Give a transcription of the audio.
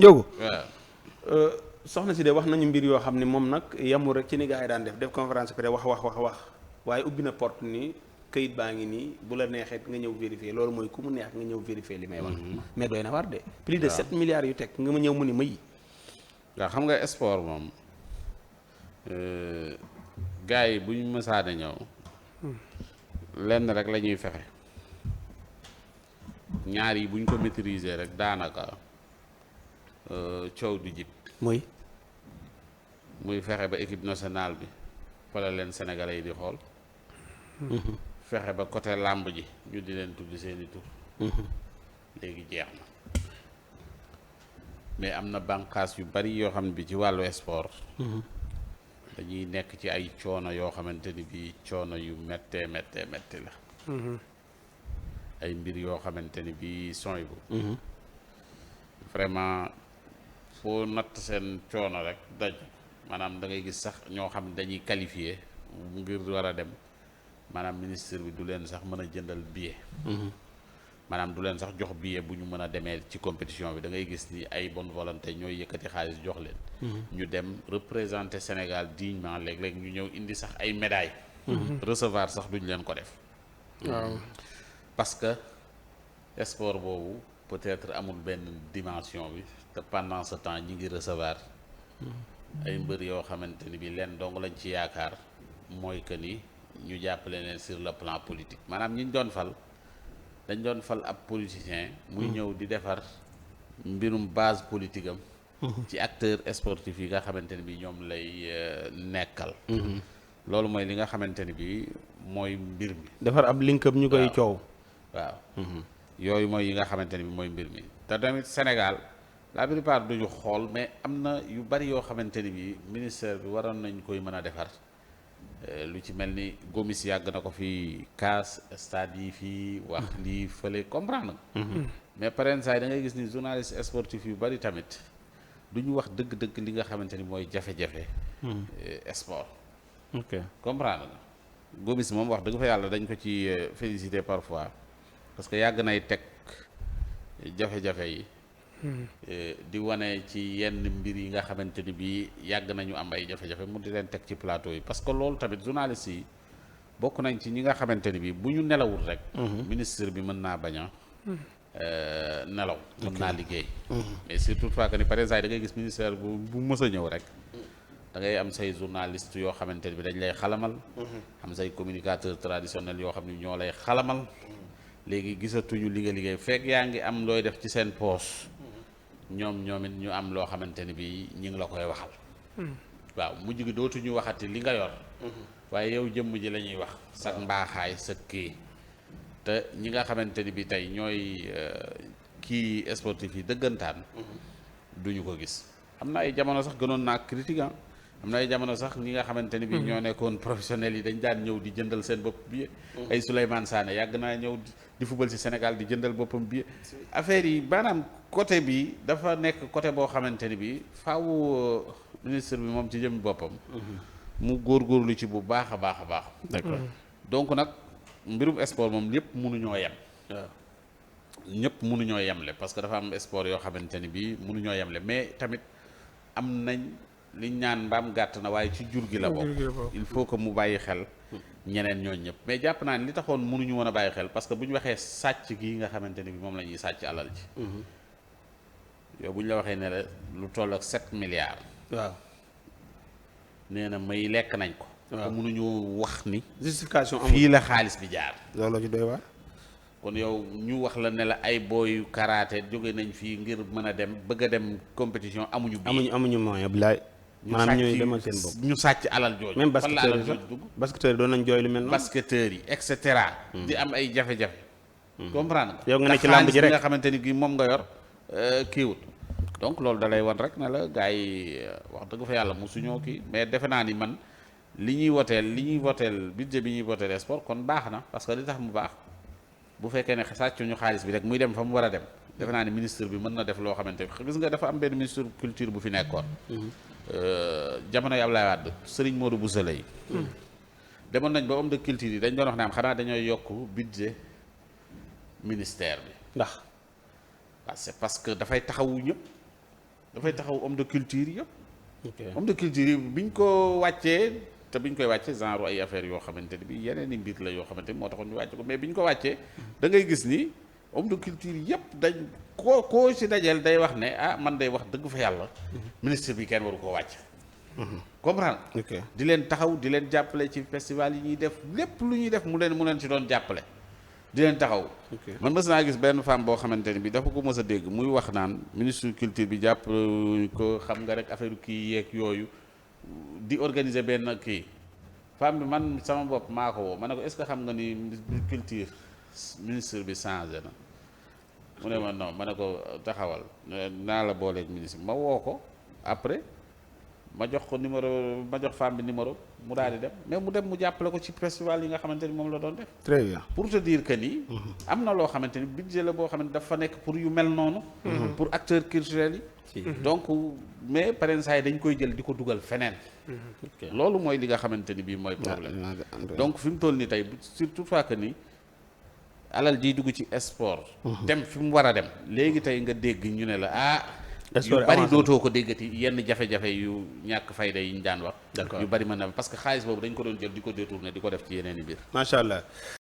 Njóogu. waaw. soxna si de wax nañu mbir yoo xam ne moom nag yamul rek ci ni gars yi daan def conférence peut wax waaye ubbi na porte ni këyit baa ngi nii bu la neexee nga ñëw vérifier loolu mooy ku mu neex nga ñëw vérifier li may wax. mais doy na war de. plus de 7 milliards yu teg nga ma ñëw mu ni may. waaw xam nga sport moom gars yi bu ñu mësaane ñëw lenn rek la ñuy fexe ñaar yi bu ñu ko maîtriser rek daanaka coow du jib muy fexe ba équipe nationale bi fa la leen sénégalais yi di xool. fexe ba côté làmb ji ñu di leen tudd seeni tur. léegi jeex na mais am na bànqaas yu bari yoo xam ne bi ci wàllu sport. dañuy nekk ci ay coono yoo xamante ni bi coono yu méttee la. ay mbir yoo xamante ni bi sooy bu vraiment foo natt seen coono rek daj maanaam da ngay gis sax ñoo xam ne dañuy qualifié ngir war a dem maanaam ministre bi du leen sax mën a jëndal billet. maanaam du leen sax jox billet bu ñu mën a demee ci compétition bi da ngay gis ni ay bonne volonté ñooy yëkkati xaalis jox leen. ñu dem représenter Sénégal dignement léeg-léeg ñu ñëw indi sax ay médailles. recevoir sax duñ leen ko def. waaw parce que sport boobu peut-être amul benn dimension bi te pendant ce temps ñi ngi recevoir. ay mbër yoo xamante ni bi leen dong lañ ci yaakaar mooy que ni ñu jàppale leen sur le plan politique maanaam ñi ñu doon fal. dañ doon fal ab politicien muy ñëw di defar mbirum base politique am ci acteur sportif yi nga xamante ni bi ñoom lay nekkal loolu mooy li nga xamante ni bi mooy mbir mi defar ab link up ñu koy coow waaw yooyu mooy yi nga xamante ni bi mooy mbir mi te tamit Sénégal la plupart duñu xool mais am na yu bari yoo xamante ni bi ministère bi waroon nañ koy mën a defar lu ci mel ni Gomis yàgg na ko fi kaas stade yi fii wax lii fële comprendre mais parents yi da ngay gis ni journaliste sportif yu bari tamit du ñu wax dëgg-dëgg li nga xamante ni mooy jafe-jafe sport ok comprendre nga Gomis moom wax dëgg fa yàlla dañ ko ci féliciter parfois parce que yàgg nay teg jafe-jafe yi di wane ci yenn mbir yi nga xamante ni bii yàgg nañu am ay jafe-jafe mu di leen teg ci plateau yi parce que loolu tamit journaliste yi bokk nañ ci ñi nga xamante ni bii bu ñu nelawul rek. ministre bi mën naa bañ a nelaw. mën naa liggéey. mais surtout fois que ni par exemple da ngay gis ministère bu mës a ñëw rek. da ngay am say journaliste yoo xamante ni bi dañ lay xalamal. am say communicateur traditionnel yoo xam ne ñoo lay xalamal. léegi gisatuñu liggéey fekk yaa ngi am looy def ci seen poche. ñoom it ñu am loo xamante ni bi ñi ngi la koy waxal waaw mujj gi dootuñu waxati li nga yor waaye yow jëmm ji la ñuy wax sa mbaaxaay sa kii te ñi nga xamante ni bi tey ñooy kii sportif yi dëggantaan duñu ko gis am na ay jamono sax gënoon naa critique am na ay jamono sax ñi nga xamante ni bi ñoo nekkoon professionnels yi dañ daan ñëw di jëndal seen bopp bi ay Souleymane Sané yàgg naa ñëw di football ci Sénégal di jëndal boppam bi affaire yi maanaam côté bi dafa nekk côté boo xamante ni bi faaw ministre bi moom ci jëm boppam mu góorgóorlu ci bu baax a baax a baax d'accord donc nag mbirum sport moom ñëpp mënuñoo yem waaw ñëpp mënuñoo yemle parce que dafa am sport yoo xamante ni bi mënuñoo yemle mais tamit am nañ liñ ñaan mbaam gàtt na waaye ci jur gi la bokk il faut que mu bàyyi xel ñeneen ñooñ ñëpp mais jàpp naa ni li taxoon mënuñu woon a bàyyi xel parce que bu ñu waxee sàcc gi nga xamante ni bi moom la ñuy sàcc alal ji yow bu ñu la waxee ne la lu toll ak 7 milliards waaw nee na may lekk nañ ko te mënuñu wax ni justification amul fii la xaalis bi jaar looloo ci doy waar kon yow ñu wax la ne la ay booyu karaté jóge nañ fii ngir mën a dem bëgg a dem compétition amuñu amuñu moyen bilaay maanaam ñooy demal seen bopp ñu sàcc alal jooju même fan la alal jooju dugg basketteurs yi doon nañ jooy lu mel noonu basketteurs yi et cetera di am ay jafe-jafe comprendre nga yow nga ne ci làmb ji rek nga xamante ni gi moom nga yor kiiwut donc loolu da lay wan rek ne la gars yi wax dëgg fa yàlla mosuñoo kii mais defe naa ni man li ñuy woteel budget bi ñuy woteel sport kon baax na parce que li tax mu baax bu fekkee ne sàccuñu xaalis bi rek muy dem fa mu war a dem defe naa ni ministre bi mën na def loo xamante ni gis nga dafa am benn ministre culture bu fi nekkoon jamono yi Abdoulaye Wade Serigne Modou Bousso yi demoon nañ ba homme de culture yi dañ doon wax ne am xanaa dañoo yokk budget ministère bi ndax c'est parce que dafay taxawu ñëpp dafay taxaw homme de culture yëpp. ok homme de culture yi biñ ko wàccee te biñ koy wàccee genre ay affaires yoo xamante ni bi yeneen i mbir la yoo xamante ni moo taxoon ñu wàcce ko mais biñ ko wàccee da ngay gis ni homme de culture yëpp dañ koo ci dajeel day wax ne ah man day wax dëgg fa yàlla ministre bi kenn waru koo wàcc. comprendre ok di leen taxaw di leen jàppale ci festival yi ñuy def lépp lu ñuy def mu leen ci doon jàppale di leen taxaw. man mës naa gis benn femme boo xamante ni bi dafa ko mës a dégg muy wax naan ministre culture bi jàpp ko xam nga rek affaire kii yeeg yooyu di organiser benn kii femme bi man sama bopp maa ko woo ma ne ko est-ce que xam nga ni culture ministre bi changé na mu ne ma non ma ne ko taxawal naa la booleeg ministre bi ma woo ko après ma jox ko numéro ma jox femme bi numéro mu daal di dem mais mu dem mu jàppale ko ci festival yi nga xamante ni moom la doon def. très bien pour te dire que ni. am na loo xamante ni budget la boo xamante ni dafa nekk pour yu mel noonu. pour acteurs culturels yi. donc mais parents yi dañ koy jël di ko dugal feneen. loolu mooy li nga xamante ni bii mooy problème. donc fi mu toll nii tey surtout fois que ni alal jiy dugg ci sport. dem fi mu war a dem léegi tey nga dégg ñu ne la ah. yu bari dootoo ko déggati yenn jafe-jafe yu ñàkk fayda yi ñu daan wax. yu bari mën na parce que xaalis boobu dañ ko doon jël di ko détourner di ko def ci yeneen i mbir. macha allah.